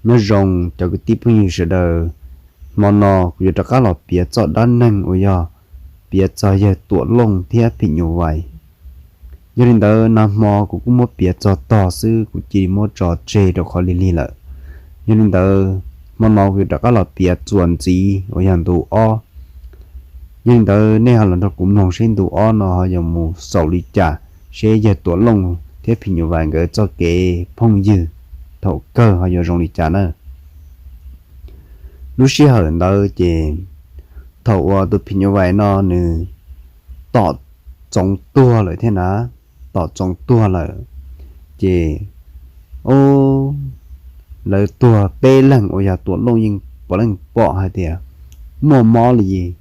Nyob zoo cov kwv tij phooj ywg sawv daws, hmo no kuv yuav rov qab los piav txoj dab neeg uas yog piav txog yawg Tuam Looj thiab phim nyuj vais. Yog li ntawd, nag hmo kuv kuj muab piav txog tog xwb, kuv cia li muab tso tseg rau qhov lig lig lawm. Yog li ntawd, hmo no kuv yuav rov qab los piav txuas ntxiv uas yog ntu ob. Yog li ntawd, nej ho los nrog kuv mloog seb ntu ob no ho yuav mus xaus li cas, seb yawg Tuam Looj thiab phim nyuj vais nkawd txoj kev phooj ywg thaum kawg ho yuav zoo li cas na. Lub sij hawm ntawd ces thaum uas tus phim nyuj vais no nws tom txoov tuag lawm thiab na, tom txoov tuag lawm, ces, o, lawv tuag peb leeg uas yog Tuam Looj yeej puav leej pom hais tias muaj mob li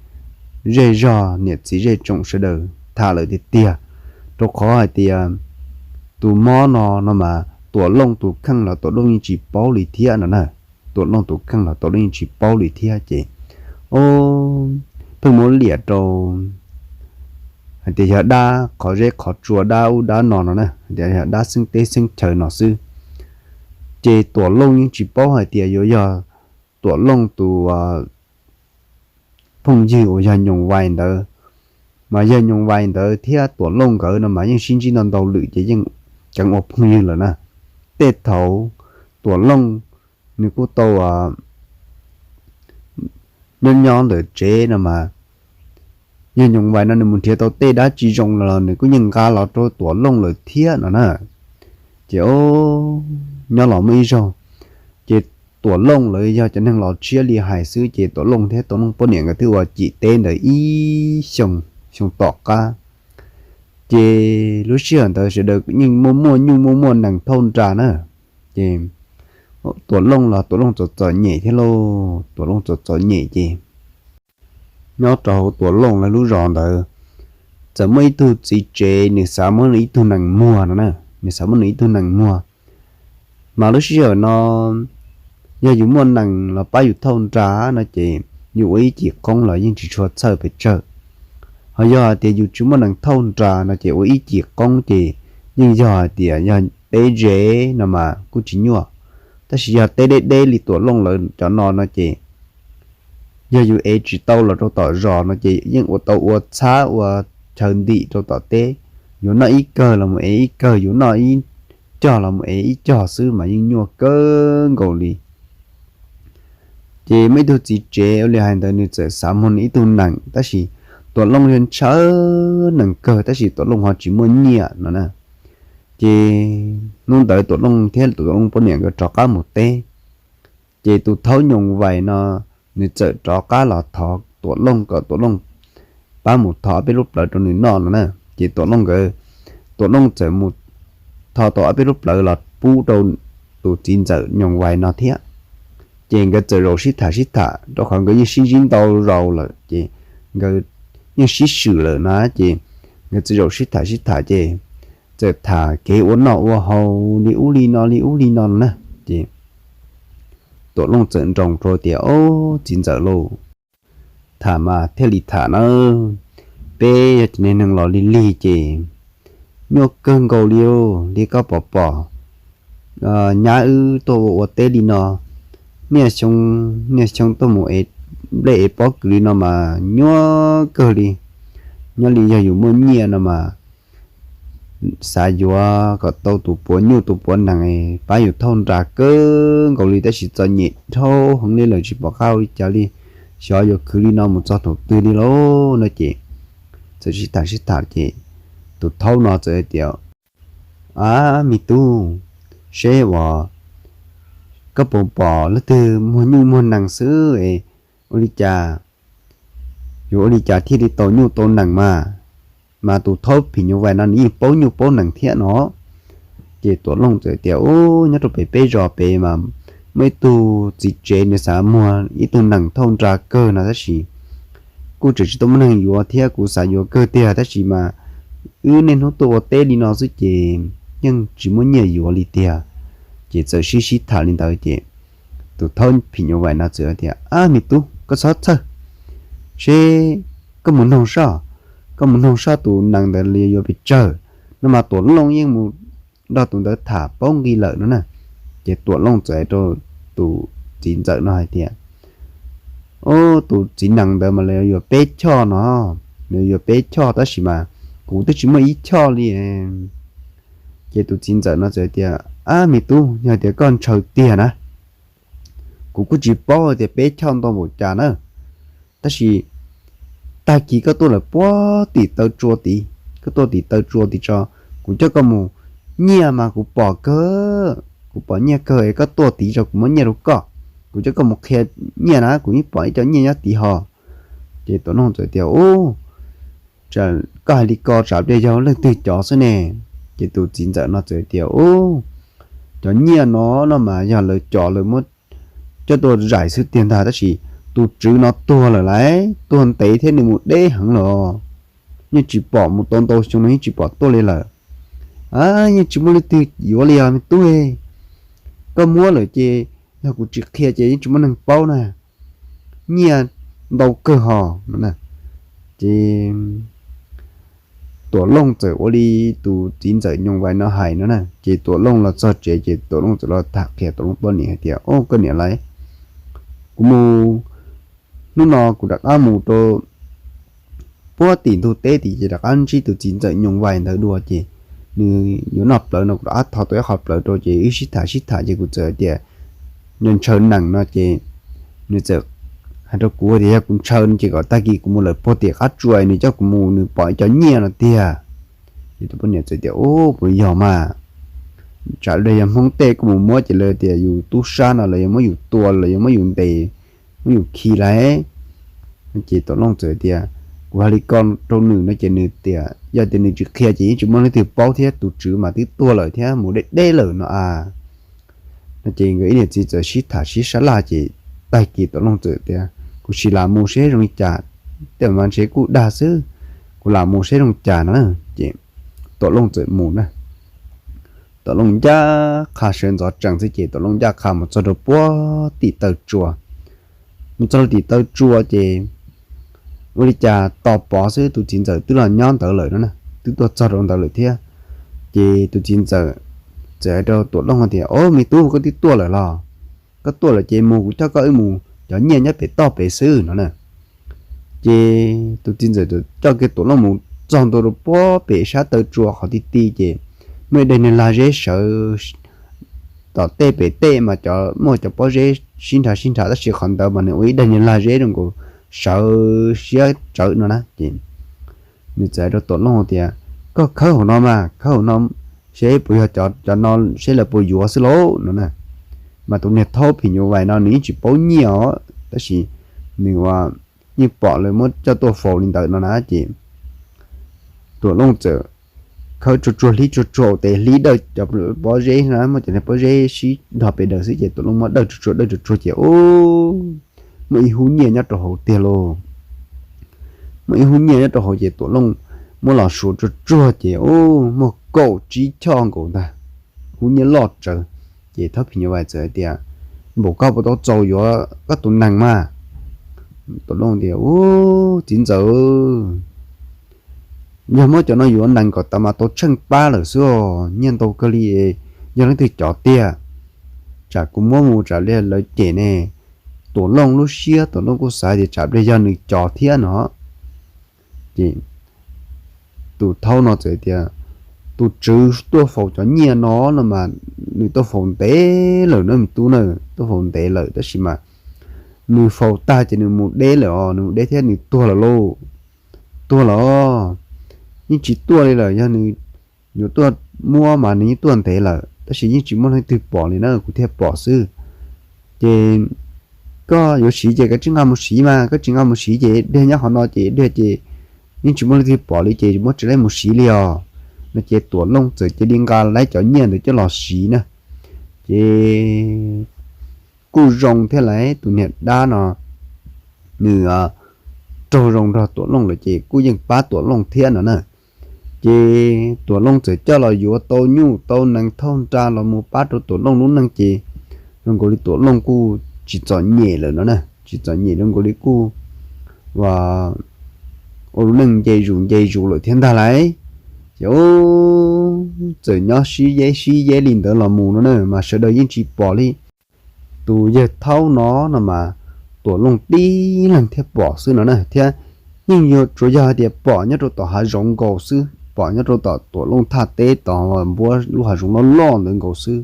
zej zog niam txiv zej tsoom sawv daws tham lawm tiag tiag, rau qhov hais tias tus mob no no mas Tuam Looj tus kheej los Tuam Looj yeej tsis paub li thiab no na. Tuam Looj tus kheej los Tuam Looj yeej tsis paub li thiab ces, o, pheej muab liam rau hais tias yog dab qhov zeb qhov tsua, dab ub dab no no na, hais tias yog dab xeeb teb xeeb chaw no xwb. Ces Tuam Looj yeej tsis paub hais tias yuav yog Tuam Looj tus phooj ywg uas yog Nyoos Vais ntawd. Mas yawg Nyoos Vais ntawd thiab Tuam Looj nkawd no mas yeej sib ntsib ntau ntau lwm ces yeej ceev ua phooj ywg lawm na. Tej thaum Tuam Looj nws kuj tau nyob nyob ntawm tsev no mas, yawg Nyoos Vais no nws mus nrhiav tau tej dab tsi zoo los nws kuj yeej nqa los rau Tuam Looj lawm thiab no na. Ces, o, nyob los muaj ib zaug, ces Tuam Looj lawv yog cov neeg los tshiab li hais xwb ces Tuam Looj thiab Tuam Looj poj niam nkawd twb ua cim teb ntawd ib xyoo, xyoo tom qab. Ces lub sij hawm ntawd sawv daws yeej muaj muaj nyuj muaj muaj nees thauj nra na. Ces Tuam Looj los Tuam Looj txom txom nyem thiab lauj, Tuam Looj txom txom nyem ces nyob rau hauv Tuam Looj lawv lub zos ntawd, txawm muaj ib tug txiv tsev nws xav muab nws ib tug nees muag no na, nws xav muab nws ib tug nees muag. Mas lub sij hawm no yog yus muaj nees los pab yus thauj nra no ces yus ua ib cim qoob los yeej tsis tshua txhawj pes tsawg. Ho yog hais tias yus tsis muaj nees thauj nra no ces ua ib cim qoob ces yeej yog hais tias yog teb ze no mas kuj tsis nyuaj, tab sis yog teb deb deb li Tuam Looj lawv cov no no ces yog yus ev tsis tau los rau tom zos no ces yeej ua tau ua txhab ua chaw ntim rau tom teb. Yuav noj ib kawg los mus ev ib kawg, yuav noj ib cog los mus ev ib cog xwb mas yeej nyuaj kawg nkaus li. Ces muaj ib tug txiv tsev ua li hais ntawd nws txawm xav muag nws ib tug nees, tab sis Tuam Looj yog ntshaw nees kawg tab sis Tuam Looj ho tsis muaj nyiaj no na. Ces hnub ntawd Tuam Looj thiab Tuam Looj poj niam nkawd rov qab mus teb. Ces tus thaub Nyoos Vais no nws txawm rov qab los thov Tuam Looj kom Tuam Looj pab mus thov ob peb lub plawv rau nws noj no na. Ces Tuam Looj nkawd, Tuam Looj txawm mus thov tau ob peb lub plawv los pub rau tus txiv ntxawm Nyoos Vais no thiab. Ces nkawd txawm zaum sib tham sib tham rau qhov nkawd yeej sib ntsib ntau zaus lawm ces nkawd yeej sib swm lawm na. Ces nkawd txawm zaum sib tham sib tham ces txawm tham kev ua noj ua haus li ub li no li ub li no no na. Ces Tuam Looj txawm nroos rau tias, Ob, txiv ntxawm lauj, tham mas thiaj li tham nawb, peb yog tsev neeg los lig lig ces nyuaj kawg nkaus li, li koj pom pom nyab wb tuaj ua ua teb li no, niaj xyoo, niaj xyoo tuaj mus ev nplej ev pob kws li no mas nyuaj kawg li. Nyob li yog yus muaj nyiaj no mas xav yuav kom tau tus puav nyuj tus puav nees pab yus thauj nra kawg nkaus li, tab sis txom nyem dhau heev li lawm tsis pom qab ua li cas li, xyov yuav khwv li no mus txog thaum twg li lauj no ces txawm sib tham sib tham ces tus thaub no txawm hais tias, Ab me tub, seb uas koj puas pom leej twg muag nyuj muag nees xwb es ua li cas, yuav ua li cas thiaj li tau nyuj tau nees mas? Mas tus thaub phim nyuj vais no nws yeej paub nyuj paub nees thiab no. Ces Tuam Looj txawm tias, Ub, nyob rau pem peb zos pem mas muaj ib tug txiv tsev nws xav muag ib tug nees thauj nra kawg no tab sis kuj tseem tsis tau muaj neeg yuav thiab kuv xav yuav kawg tiag tab sis mas wb niaj hnub tuaj ua teb li no xwb ces yeej tsis muaj nyiaj yuav li tiag. Ces txawm sib sib tham li ntawd ces tus thaub phim nyuj vais no txawm tias, Ab me tub, koj txhob txhawj, seb koj mus noog soj, koj mus noog soj tus nees ntawd li yuav pes tsawg no mas Tuam Looj yeej mus nrog tus ntawd tham paub nqi lawm no na. Ces Tuam Looj txawm hais rau tus txiv ntxawm no hais tias, Ub, tus txiv nees ntawd mas lawv yuav peb choj no, lawv yuav peb choj tab sis mas kuv twb tsis muaj ib choj li. Ces tus txiv ntxawm no txawm tias, Ab, me tub, yog tias koj ntshaw tiag na, kuv kuj tsis paub tias peb choj ntau npaum cas na, tab sis tag kis koj tuaj lawm puag tim taw tsua tid, koj tuaj tim taw tsua tid tso, kuv coj koj mus. Nyiaj mas kuv pom kawg, kuv pom nyiaj kawg, koj tuaj tid tso kuv muab nyiaj rau koj, kuv coj koj mus qhia nyiaj na, kuv yeej pom ib co nyiaj nyob tid ho. Ces Tuam Looj txawm tias, Ub, koj hais li ko tsam pliag yog leej twg cov xwb ne? Ces tus txiv ntxawm no txawm tias, Ub, cov nyiaj no no mas yog lawv cov lawv muab coj tuaj zais xwb tiag ntag, tab sis tus tswv no tuag lawm lauj, tuag ntev thiab nws mus deb heev lawm, yeej tsis pom, mus tau ntau xyoo no yeej tsis pom tuaj li lawm. Yeej tsis muaj leej twg yuav li os me tub. Koj muab lawm ces yog kuv tsis qhia ces yeej tsis muaj neeg paub na, nyiaj ntau kawg ho no. Ces Tuam Looj txawm ua li tus txiv ntxawm Nyooj Vais no hais no na, ces Tuam Looj los txog tsev ces Tuam Looj txawm los tham qhia Tuam Looj poj niam hais tias, Ub, koj niam lauj, kuv mus, hnub no kuv rov qab mus rau puag tim ntug teb tid ces rov qab ntsib tus txiv ntxawm Nyooj Vais ntawd dua ces nws yuav noj plawv no kuv rov qab tho tau ib qho plawv rau ces wb sib tham sib tham ces kuv txawm hais tias, nws ntshaw nees no ces nws txawm hais rau kuv tias yog kuv ntshaw no ces kom tag kis kuv mus lawm puag tim qab tsua nws coj kuv mus, nws pom ib co nyiaj no tiag. Ces tus poj niam txawm tias, Ub, puas yog mas, tsam pliag yog Hmoob tej kuj mus muab ces lawv tias yus tub sab no lawv yuav muab yus tua, lawv yuav muab yus ntes, muab yus khi lauj. Ces Tuam Looj txawm tias, Kuv hais li ko rau nws no ces nws tias yog tias nws tsis qhia ces yeej tsis muaj leej twg paub thiab, tus tswv mas twb tuag lawm thiab mus deb deb lawm no a. No ces nkawd ib niam txiv txawm sib tham sib sab laj ces tag kis Tuam Looj txawm tias, Kuv sim lam mus seb zoo li cas, tej mas ntshe kuj dag xwb, kuv lam mus seb zoo cas no na. Ces Tuam Looj txawm mus na. Tuam Looj ncaj qha sawv ntxov tsees xwb ces Tuam Looj ncaj qha mus txog rau puag tim taw tsua. Mus txog rau tim taw tsua ces ua li cas tos pov xwb tus txiv ntxawm twb los nyob ntawd lawm no na, twb tuaj txog rau ntawd lawm thiab. Ces tus txiv ntxawm txawm hais rau Tuam Looj tias, Ob, me tub, koj twb tuaj lawm los? Koj tuaj lawm ces mus, kuv coj koj wb mus, cov nyiaj nyob pem toj pem xwb no na. Ces tus txiv ntxawm coj kiag Tuam Looj mus txog ntua rau puag pem sab taw tsua qhov ti ti ces muaj ib daim niag lag zeb sawv tom tej pem tej mas cov muaj cov pob zeb sib nrhav sib nrhav tab sis qhov ntawd mas nws ua ib daim niag lag zeb zoo nkaus sawv siab tsawv no na. Ces nws txawm hais rau Tuam Looj tias, Koj khawb hauv no mas, khawb hauv no seb puas yog cov no, seb lawv puas yuav xwb lauj no na. Mas tus niag thaub phim nyuj vais no nws yeej tsis paub nyiaj os tab sis nws ua yeej pom lawv muab coj tuaj faus li ntawd no na. Ces Tuam Looj txawm khawb tsuag tsuag hlib tsuag tsuag tes hlib dawj cov pob zeb na, muaj cov niag pob zeb sib nrog pem daws xwb ces Tuam Looj muab dawj tsuag tsuag dawj tsuag tsuag ces ub, muaj ib hub nyiaj nyob rau hauv tiag lauj. Muaj ib hub nyiaj nyob rau hauv ces Tuam Looj muab los suav tsuag tsuag ces ub, muaj kaum tsib choj nkaus ntag, hub nyiaj loj tsawv. Ces thaub phim nyuj vais txawm hais tias, Npaum koj puas tau txaus yuav koj tus nees mas? Tuam Looj tias, Ub, txiv ntxawm, yog muab cov no yuav nees kom tas mas tau tsheej pab lawm xwb os, nyiaj ntau kawg li, yog leej twg cov tiag? Tsam kuv muab mus tsam pliag lawv cem ne. Tuam Looj lub siab Tuam Looj kuj xav tias tsam pliag yog nws cov thiab no. Ces tus thaub no txawm tias, Tus tswv tuaj faus cov nyiaj no no mas nws tuaj faus ntev lawm na me tub na, tuaj faus ntev lawm tab sis mas nws faus tag ces nws mus deb lawm os, nws mus deb thiab nws tuag lawm lauj. Tuag lawm, yeej tsis tuaj li lawm, yog nws yuav tuaj muab mas nws yeej tuaj ntev lawm tab sis yeej tsis muaj leej twg pom li na, kuv thiaj pom xwb. Ces koj yuav siv ces koj tsis nqa mus siv mas, koj tsis nqa mus siv ces pliag nyob qhov no ces pliag ces yeej tsis muaj leej twg pom li ces muab tsis laib mus siv li os. No ces Tuam Looj txawm cia li nqa laib cov nyiaj ntawd coj los siv na. Ces kuj zoo thiab lauj, tus niag dab no nws raug zoo nrog Tuam Looj lawm ces kuj yeej pab Tuam Looj thiab no na. Ces Tuam Looj txawm coj los yuav tau nyuj tau nees thauj nra los mus pab rau Tuam Looj lub neej ces zoo nkaus li Tuam Looj kuj tsis txom nyem lawm no na, tsis txom nyem, zoo nkaus li kuj ua, ua lub neej nce zus nce zus lawm thiab ntag lauj. Ces ub, txawm nyob sib yeb sib yeb li ntawd los mus no na mas sawv daws yeej tsis pom li. tus yawg thaub no no mas Tuam Looj tib leeg thiaj pom xwb no na, thiab yeej yuav tsuas yog hais tias pom nyob rau tom hav zoov nkaus xwb, pom nyob rau tom Tuam Looj thaj teb tod npuab lub hav zoov loj loj ntawd nkaus xwb.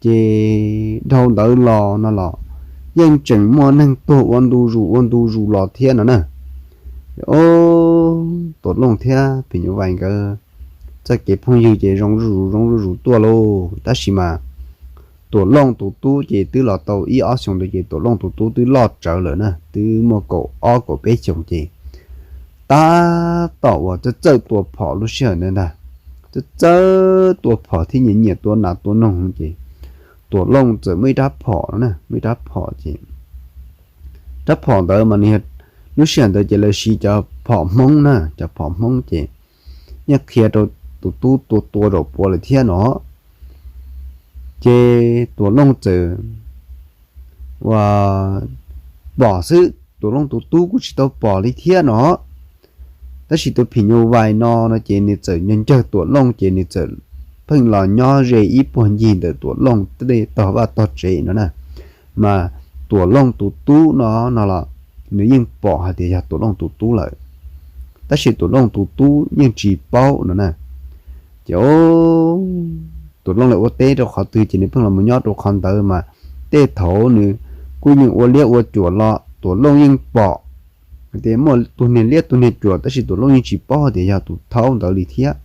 Ces dhau ntawd los no los yeej tseem muaj neeg tuag ua ntu zus ua ntu zus los thiab no na. Ob, Tuam Looj thiab phim nyuj vais nkawd txoj kev phooj ywg ces zoo zuj zus zoo zuj zus tuaj lauj. Tab sis mas Tuam Looj tus tub ces twb los tau ib ob xyoos ntawd ces Tuam Looj tus tub twb loj tsawv lawm na, twb muaj kaum ob kaum peb xyoos ces tab tom uas txawj txawj tua phom lub sij hawm ntawd ntag. Txawj txawj tua phom thiab nyiam nyiam tua nas tua noog ces Tuam Looj txawm muaj ib rab phom no na, muaj ib rab phom ces rab phom ntawd mas nws yog, lub sij hawm ntawd ces lawv siv cov phom Hmoob na, cov phom Hmoob ces yeej qhia rau tus tub tua tua zaum puav lawm thiab no. Ces Tuam Looj txawm ua pom xwb, Tuam Looj tus tub kuj tsis tau pom li thiab no. Tab sis tus phim nyuj vais no no ces nws txawm nco ncawg Tuam Looj ces nws txawm pheej los nyob ze ib puag ncig ntawm Tuam Looj tej tog vaj tog tsev no na. Mas Tuam Looj tus tub no no los nws yeej pom hais tias yog Tuam Looj tus tub lawm, tab sis Tuam Looj tus tub yeej tsis paub no na. Ces Tuam Looj lawv ua teb rau qhov twg ces nws pheej los mus nyob rau qhov ntawd mas tej thaum nws kuj yeej ua liab ua cuam los Tuam Looj yeej pom tias muaj tus niag liab tus niag cuam, tab sis Tuam Looj yeej tsis paub tias yog tus thaub ntawd li thiab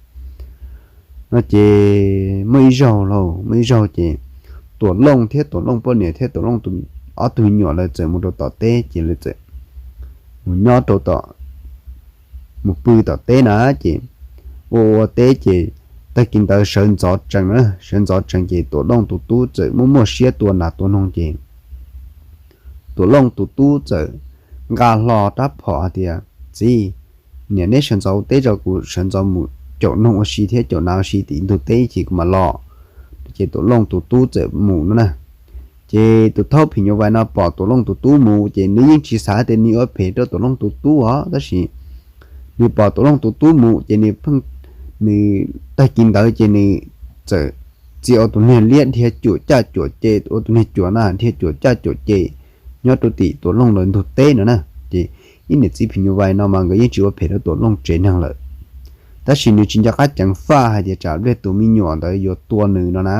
no. Ces muaj ib zaug lauj, muaj ib zaug ces Tuam Looj thiab Tuam Looj poj niam thiab Tuam Looj ob tug me nyuam lawv txawm mus rau tom teb ces lawv txawm mus nyob rau tom, mus pw tom teb na. Ces ua ua teb ces tag kis ntawd sawv ntxov tsees, sawv ntxov tsees ces Tuam Looj tus tub txawm muaj muaj siab tua nas tua noog ces Tuam Looj tus tub txawm nqa hlo rab phom hais tias, Txiv, niam neb sawv ntxov ua teb tso, kuv sawv ntxov mus caum noog ua si thiab caum nas ua si tim ntug teb ib chim kuv mam los. Ces Tuam Looj tus tub txawm mus no na. Ces tus thaub phim nyuj vais no pom Tuam Looj tus tub mus ces nws yeej tsis xav tias nws ua phem rau Tuam Looj tus tub os, tab sis nws pom Tuam Looj tus tub mus ces nws pheej, nws tag kis ntawd ces nws txawm txia ua tus niag liab dhia cuam caj cuam ce, ua tus niag cuam na dhia cuam caj cuam ce nyob rau tim Tuam Looj lawv ntug teb no na. Ces ib niam txiv phim nyuj vais no mas nkawd yeej tsis ua phem rau Tuam Looj tsev neeg lawm, tab sis nws tsis nco qab ceev faj hais tias tsam pliag tus me nyuam ntawd yuav tua nws no na.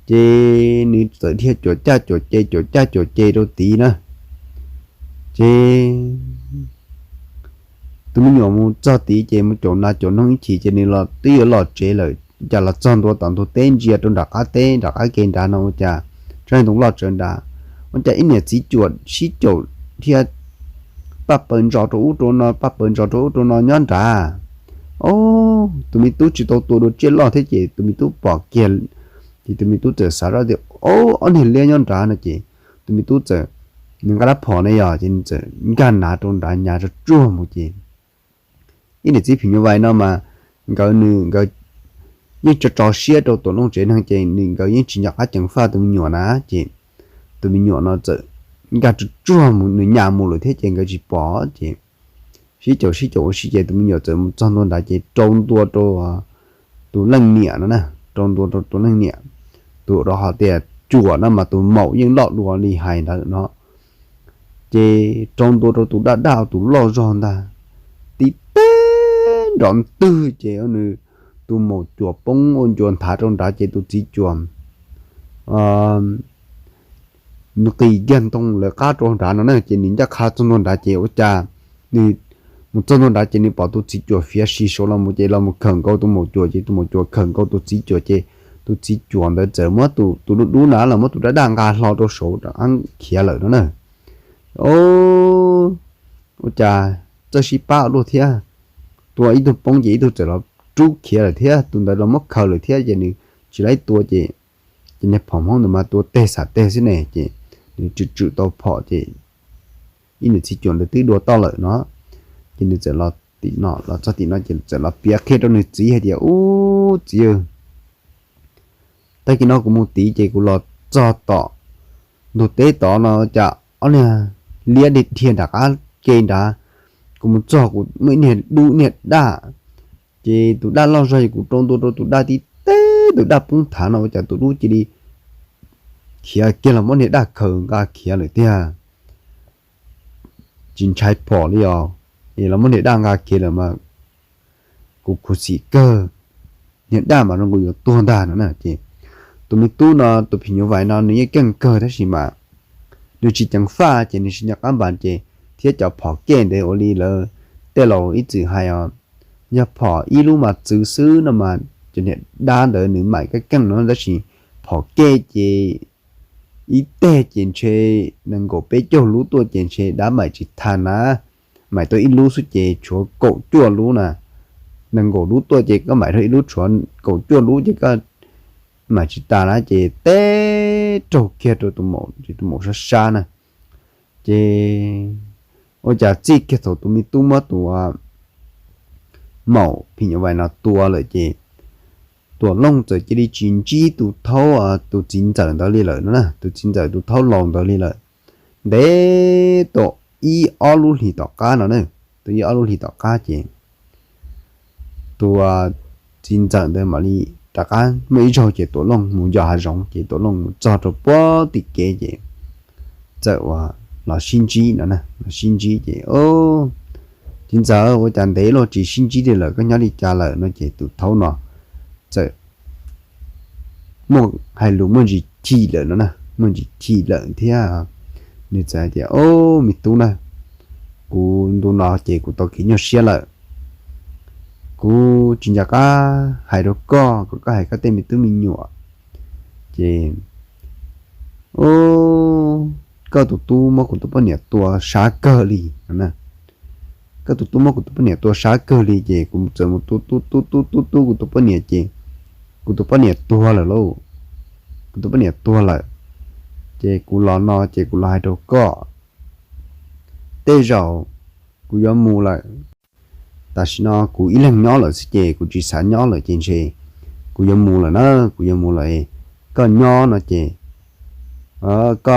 Ces nws txawm dhia cuam caj cuam ce cuam caj cuam ce rau tid na. Ces tus me nyuam mus txog tid ces mus caum nas caum noog ib chim ces nws los twb yuav los tsev lawm, cas los txog ntua tom ntug teb ntsia rau nram qab teb nram qab ke nrad no ua cas tsob ntoo loj tsawv nrad, ua cas ib niam txiv cuam sib caum dhia paj paws ntsos rau ub rau no paj paws ntsos rau ub rau no nyob nrad. Ob, tus me tub tsis tau tua dua tsiaj loj thiab ces tus me tub pom kiag, ces tus me tub txawm xav zoj tias, Ob, ob niag liab nyob nrad no ces tus me tub txawm, nws nqa rab phom ne yog ces nws txawm nkag nav rau nrad nyav tsuag tsuag mus ces ib niam txiv phim nyuj vais no mas nkawd nws nkawd yeej tso tso siab rau Tuam Looj tsev neeg ces nws nkawd yeej tsis nco qab ceev faj tus me nyuam na ces tus me nyuam no txawm nkag tsuag tsuag mus nws nyav mus lawm thiab ces nkawd tsis pom ces sib caum sib caum ua si ces tus me nyuam txawm mus txog ntua nrad ces rau ntua rau tus leej niam no na, rau ntua rau tus leej niam, tus rau hais tias cuam no mas tus maum yeej loj dua li hais ntawd no. Ces rau ntua rau tus daj daj tus loj zog ntag, tib teg nrov ntwg ces nws tus maum cuam poob ua ncua nthav rau nrad ces tus txiv cuam nws qis kiag ntoo lawv qab rau nrad no na ces nws ncaj qha txog ntua nrad ces ua cas nws mus txog ntua nrad ces nws pom tus txiv cuam fiav si saud los mus ces los mus khawm nkaus tus maum cuam ces tus maum cuam khawm nkaus tus txiv cuam ces tus txiv cuam ntawd txawm muab tus tus dub dub na los muab tus daj daj nqa hlo rau saud rov qab khiav lawm no na. Ob, ua cas txawj sib pab ua luaj thiab, tua ib tug poob ces ib tug txawm los rub khiav lawm thiab tus ntawd los muab khaws lawm thiab ces nws tsis laib tua ces, ces niag phom Hmoob ntawd mas tua teg xam teg xwb ne ces nws tswm tswm tau phom ces ib niam txiv cuam ntawd twb dua toj lawm no. Ces nws txawm los tim no, los txog tim no ces txawm los piav qhia rau nws txiv hais tias, Ub txiv, tag kis no kuv mus tid ces kuv los txog tom ntug teb tod no cas ob niag liab dhia nram qab ke nrad, kuv mus txog kuv muaj ib niag dub niag daj, ces tus daj loj zog ces kuv rau ntua rau tus daj tib teg tus daj poob thav no ua cas tus dub cia li khiav kiag los muab niag daj khaws nqa khiav lawm tiag. Tsis ntshai phom li os, es los muab niag daj nqa khiav lawm mas kuv khuv xim kawg. Niag daj mas zoo nkaus yuav tuag ntag no na. Ces tus me tub no, tus phim nyuj vais no nws yeej keej kawg tab sis mas nws tsis ceev faj ces nws tsis nco qab npas ces thiab cov phom kej ntawd ua li lawv tej laus ib txwm hais os, yog phom ib lub mas txwv xwb no mas cov niag dab ntawd nws maim keej keej no tab sis phom kej ces ib teg ces ntshe nees nkaum peb caug lub tuaj ces ntshe dab maim tsis tag na. Maim tau ib lub xwb ces tshuav kaum cuaj lub na. Nees nkaum lub tuaj ces koj maim rau ib lub, tshuav kaum cuaj lub ces koj maim tsis tas na ces teb raug kiag rau tus maum, tus maum sab sab na. Ces ua cas txij kiag thaum tus me tub muab tus maum phim nyuj vais no tua lawm ces Tuam Looj txawm cia li tsis ntsib tus thaub, tus txiv ntxawm ntawd li lawm no na, tus txiv ntxawm tus thaub laus ntawd li lawm. Ntev tau ib ob lub hlis tom qab no na, tau ib ob lub hlis tom qab ces tus txiv ntxawm ntawd mam li rov qab muaj ib zaug ces Tuam Looj mus yos hav zoov ces Tuam Looj mus txog rau puag tim kev ces txawm uas los sib ntsib no, los sib ntsib ces, Txiv ntxawm, ua cas ntev luaj tsis sib ntsib li lawm, koj nyob li cas lawm no ces tus thaub no txawm muaj hais lus muaj ntsis chim lawm no na, muaj ntsis chim lawm thiab. Nws txawm hais tias, Au, me tub na, kuv ntu no ces kuv tau kev nyuaj siab lawm. Kuv tsis nco qab hais rau koj kom koj hais koj tej me tub me nyuam. Ces, Au, koj tus tub muab kuv tus poj niam tua sab kawg li no na. Koj tus tub muab kuv tus poj niam tua sab kawg li ces kuv txawm mus tub tub tub tub tub tub kuv tus poj niam ces kuv tus poj niam tuag lawm lauj. Kuv tus poj niam tuag lawm ces kuv los no ces kuv los hais rau koj, tej zaum kuv yuav mus lawm. Tam sim no kuv ib leeg nyob lawm xwb ces kuv tsis xav nyob lawm ces ntshe kuv yuav mus lawm na, kuv yuav mus lawm. Koj nyob no ces koj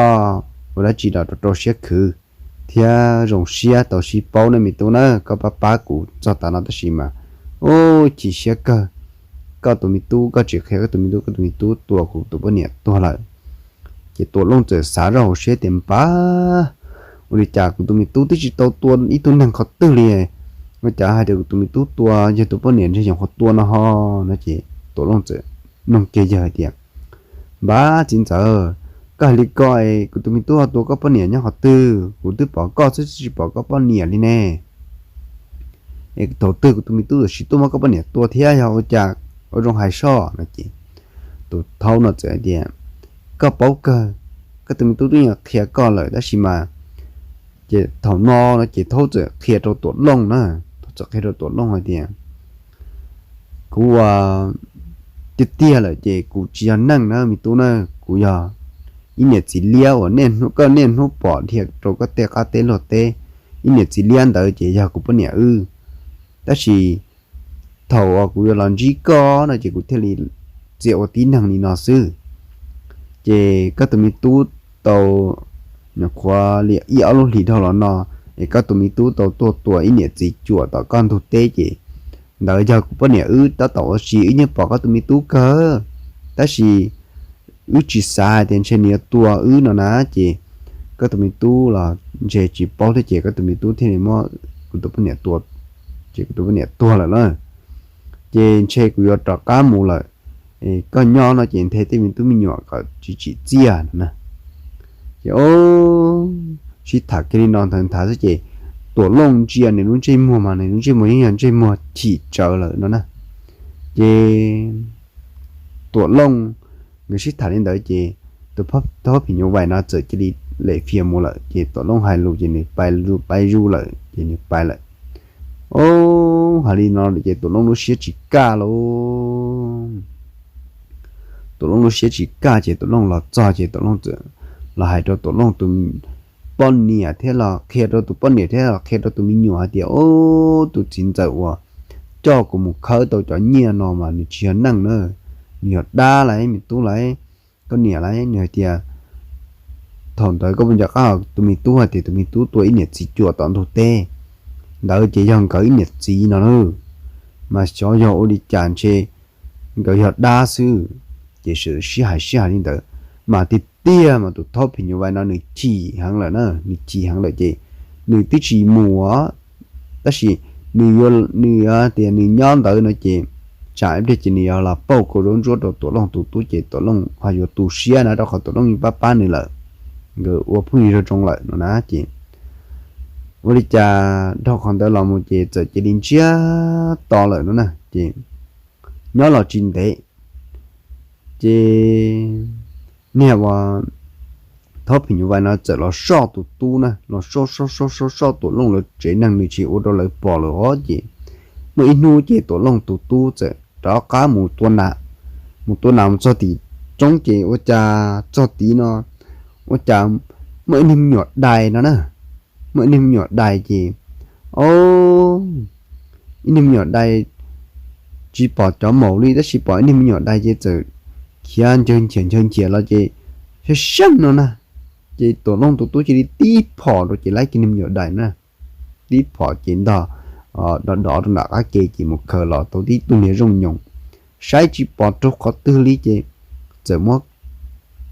ua dab tsi los rau rau siab khwv thiab zoo siab tau sib paub na me tub na. Koj pab pab kuv txog tav no tab sis mas, u, chim siab kawg. Koj tus me tub koj tsis qhia koj tus me tub, koj tus me tub tua kuv tus poj niam tuag lawm. Ces Tuam Looj txawm xav zoj hauv siab tias, Npab, ua li cas kuv tus me tub twb tsis tau tua ib tug neeg qhov twg li, ua cas hais tias kuv tus me tub tua yog tus poj niam ntshe yog qhov tua no ho no ces Tuam Looj txawm noog kiag yawg hais tias, Npab txiv ntxawm, koj hais li ko es kuv tus me tub ho tua koj poj niam nyob qhov twg? Kuv twb pom koj xwb tsis pom koj poj niam li ne. Es thaum twg kuv tus me tub tam sim tuaj muab koj poj niam tua thiab yog ua cas, ua zoo hais soj no ces tus thaub no txawm hais tias, Koj paub kawg, koj tus me tub twb yog qhia koj lawm tab sis mas, ces thaum no no ces thaub txawm qhia rau Tuam Looj na, thaub txawm qhia rau Tuam Looj hais tias, Kuv ua tiag tiag lawm ces kuv tsis yog neeg na me tub na, kuv yog ib niam txiv liab uas koj niaj hnub pom dhia rau koj tej qab teb luag teb, ib niam txiv liab ntawd ces yog kuv poj niam wb. Tab sis thaum uas kuv yuav los ntsib koj no ces kuv thiaj li txia ua tib neeg li no xwb. Ces koj tus me tub tau nyuam qhuav li ib ob lub hlis dhau los no, es koj tus me tub tau tuaj tua ib niam txiv cuam tom koj ntug teb ces ntawd yog kuv poj niam wb tab tom ua si, wb yeej pom koj tus me tub kawg, tab sis wb tsis xav hais tias ntshe nws yuav tua wb no na, ces koj tus me tub los ntshe tsis paub thiab ces koj tus me tub thiaj li muab kuv tus poj niam tua, ces kuv tus poj niam tuag lawm na. Ces ntshe kuv yuav rov qab mus lawm, koj nyob no ces nthe tej me tub me nyuam kom tsis tsim txiaj no na. Ces sib tham kiag li no ntawd nthav xwb ces Tuam Looj ntsia nws lub ntsej muag mas nws lub ntsej muag yeej yog ntsej muag chim tsawv lawm no na. Ces Tuam Looj nkawd sib tham li ntawd ces tus thaub phim nyuj vais no txawm cia li lem fias mus lawm ces Tuam Looj hais lus ces nws pais zuj lawm ces nws pais lawm. Au, hais li no ces Tuam Looj lub siab tsis kaj lauj. Tuam Looj lub siab tsis kaj ces Tuam Looj los txog ces Tuam Looj txawm los hais rau Tuam Looj tus poj niam thiab los qhia rau tus poj niam thiab los qhia rau tus me nyuam hais tias, Au, tus txiv ntxawm uas coj kuv mus khawb tau cov nyiaj no mas nws tsis yog neeg na, nws yog dab lauj, me tub lauj, koj niam lauj. Nws hais tias thaum ntawd koj puas nco qab tus me tub hais tias tus me tub tua ib niam txiv cuam tom ntug teb, ntawd ces yog nkawd ib niam txiv no na. Mas xyov yog ua li cas ntshe nkawd yog dab xwb. Ces sib hais sib hais li ntawd mas tig tiag mas tus thaub phim nyuj vais no nws chim heev lawm na, nws chim heev lawm ces nws twb tsis mus os, tab sis nws yuav, nws tias nws nyob ntawd no ces tsam ib pliag ces nws yog los pauj kaus zaub ntsuab rau Tuam Looj tus tub ces Tuam Looj ho yuav tu siab na, rau qhov Tuam Looj yeej pab pab nws lawm, nkawd ua phooj ywg zoo zoo lawm no na ces ua li cas dhau qhov ntawd los mus ces txawm cia li ntsiag to lawm no na ces nyob los tsis ntev ces niag uas thaub phim nyuj vais no txawm los soj tus tub na, los soj soj soj soj soj Tuam Looj lawv tsev neeg, nws tsis ua rau lawv pom lawm os ces muaj ib hnub ces Tuam Looj tus tub txawm rov qab mus tua nas, mus tua nas mus txog tim roob ces ua cas txog tid no ua cas muaj ib niag me nyuam dais no na, muaj ib niag me nyuam dais ces, o, ib niag me nyuam dais tsis pom cov maum li tab sis pom ib niag me nyuam dais ces txawm khiav ncaws nchias ncaws nchias los ces sab seej no na, ces Tuam Looj tus tub cia li tib phom rau ces laib kiag niag me nyuam dais na, tib phom ces ntog dov dov rau nram qab ke ces mus khaws los tau tib tug niag zooj nyoos, saib tsis pom raug qhov twg li ces txawm muab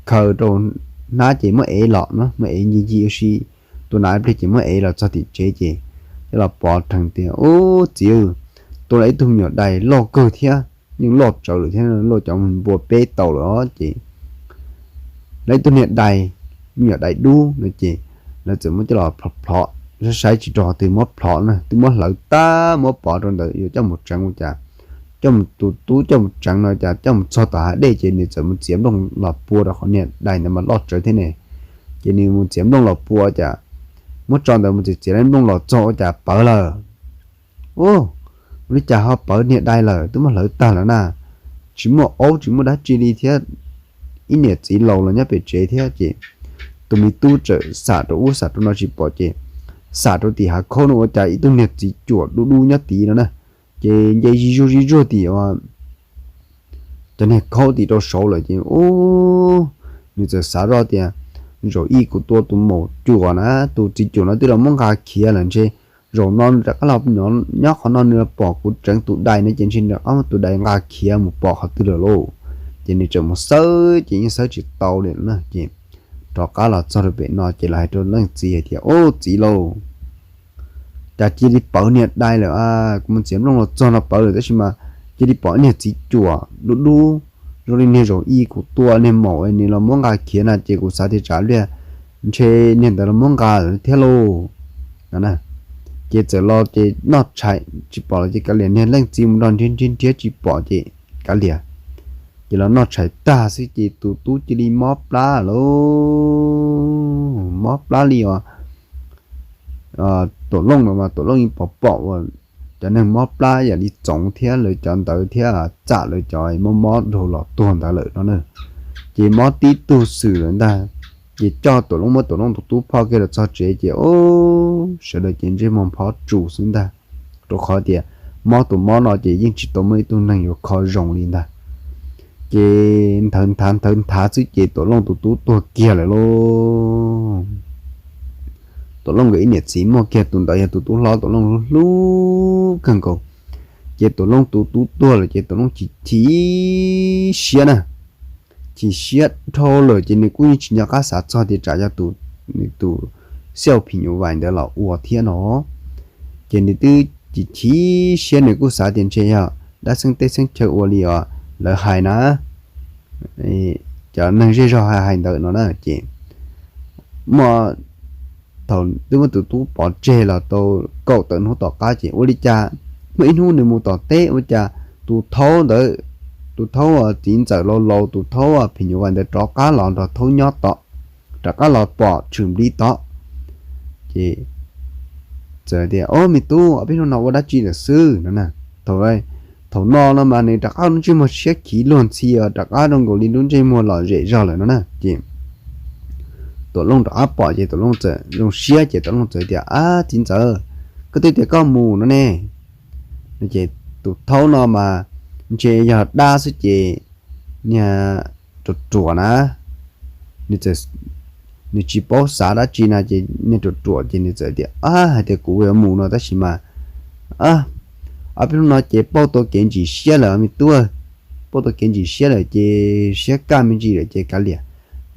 khaws rau hnab ces muab ev los na, muab ev ncig ncig ua si, tua nas ib pliag ces muab ev los txog tim tsev ces coj los pov rhees tias, Ub, txiv, tua lawm ib tug me nyuam dais loj kawg thiab, yeej loj tsawv lawm thiab, loj cov npua peb tau lawm os ces lawv ib tug niag dais, me nyuam dais dub no ces lawv txawm muab coj los plhov plhov, saib tsis raug qhov twg muab plhov na, twb muab hlawv tag muab pov rau ntawd yuav coj mus tseev ua cas, coj mus tus tub coj mus tseev no cas coj mus txog tom hav dej ces nws txawm mus txiav nplooj los pua rau qhov niag dais ntawd mas loj tsawv thiab ne, ces nws mus txiav nplooj los pua cas muab tso ntawd mus txiav txiav nplooj los txog ua cas pawv lawm. Ub, ua li cas ho pawv niag dais lawm, twb muab hlawv tag lawm na, tsis muaj aub tsis muaj dab tsi li thiab, ib niam txiv laus los nyob pem tsev thiab ces tus me tub txawm xam rau ub xam rau no tsis pom ces xam rau tim hav khaub no ua cas ib tug niag txiv cuam dub dub nyob tid no na, ces nce zig zuag zig zuag tim cov niag khaub tim rau saud lawm ces ub, nws txawm xav zoj tias, Zaum ib kuv tua tus maum cuam na, tus txiv cuam no twb los muab nqa khiav lawm ntshe, zaum no nws rov qab los nyob qhov no nws los pom kuv tseev tus dais no ces ntshe nws rov qab muab tus dais nqa khiav mus pom qhov twg lawm lauj. Ces nws tseem mus xawb ces yeej xawb tsis tau li na ces rov qab los txog rau pem no ces los hais rau leej txiv hais tias, Ub, txiv lauj, cas cia li pawv niag dais lawm, kuv mus txiav nplooj los txog no pawv lawm tab sis mas cia li pom niag txiv cuam dub dub zoo li niag zaum ib kuv tua niag maum nws los muab nqa khiav na ces kuv xav tias tsam liag ntshe niag ntawd los muab nqa thiab lauj. Ces txawm los ces noj tshais tsis pom lawm ces kav liam, niag leej txiv mus nrog nrhiav nrhiav nrhiav tsis pom ces kav liam. Ces los noj tshais tag xwb ces tus tub cia li mob plab lauj, mob plab li os. Tuam Looj no mas Tuam Looj yeej pom pom uas cov neeg mob plab yam li Txoov thiab lawv cov ntawd thiab Txam lawv cov mob mob dhau los tuag ntawd lawm no na. Ces mob tib tug xwm lawm ntag. Ces coj Tuam Looj muab Tuam Looj tus tub phoj kiag los txog tsev ces, o, sawv daws ces ntsej muag phob tsus xwb ntag, rau qhov tias mob tus mob no ces yeej tsis tau muaj ib tug neeg yuav kho zoo li ntag. Ces nthawv nthav nthawv nthav xwb ces Tuam Looj tus tub tuag kiag lawm lauj. Tuam Looj nkawd ib niam txiv muaj kiag tus ntawd yog tus tub hlob Tuam Looj hlub hlub kawg nkaus. Ces Tuam Looj tus tub tuag lawm ces Tuam Looj chim chim siab na, chim siab dhau lawm ces nws kuj yeej tsis nco qab xav txog tias tsam yog tus, nws tus xiauj phim nyuj vais ntawd los ua thiab no. Ces nws twb chim chim siab, nws kuj xav tias ntshe yog dab xeeb teb xeeb chaw ua li os lawv hais na, cov neeg zej zog hais ntawd no na. Ces muaj, thaum twb muab tus tub pov tseg los tau kaum tawm hnub tom qab ces ua li cas muaj ib hnub nws mus tom teb ua cas tus thaub ntawd, tus thaub txiv ntxawm laus laus, tus thaub phim nyuj vais ntawd rov qab los nrog thaub nyob tom, rov qab los pom tshwm nplib tom. Ces txawm tias, Ob, me tub, ob peb hnub no ua dab tsi lawm xwb no na? Thaum, thaum no no mas nws rov qab lub ntsej muag siab khiv luag ntxhi os, rov qab zoo nkaus li lub ntsej muag lom zem zog lawm no na. Ces Tuam Looj rov qab pom ces Tuam Looj txawm zoo siab ces Tuam Looj txawm tias, Ab, txiv ntxawm, koj twb tias koj mus no ne. Ces tus thaub no mas ntshe yog dab xwb ces niag ruam ruam na, nws tsis paub xav dab tsi na ces niag ruam ruam ces nws txawm tias, Ab, hais tias kuv yuav mus no tab sis mas ob peb hnub no ces pauj tau kev ntsim siab lawm me tub, pauj tau kev ntsim siab lawm ces siab kaj me ntsis lawm ces kav liam,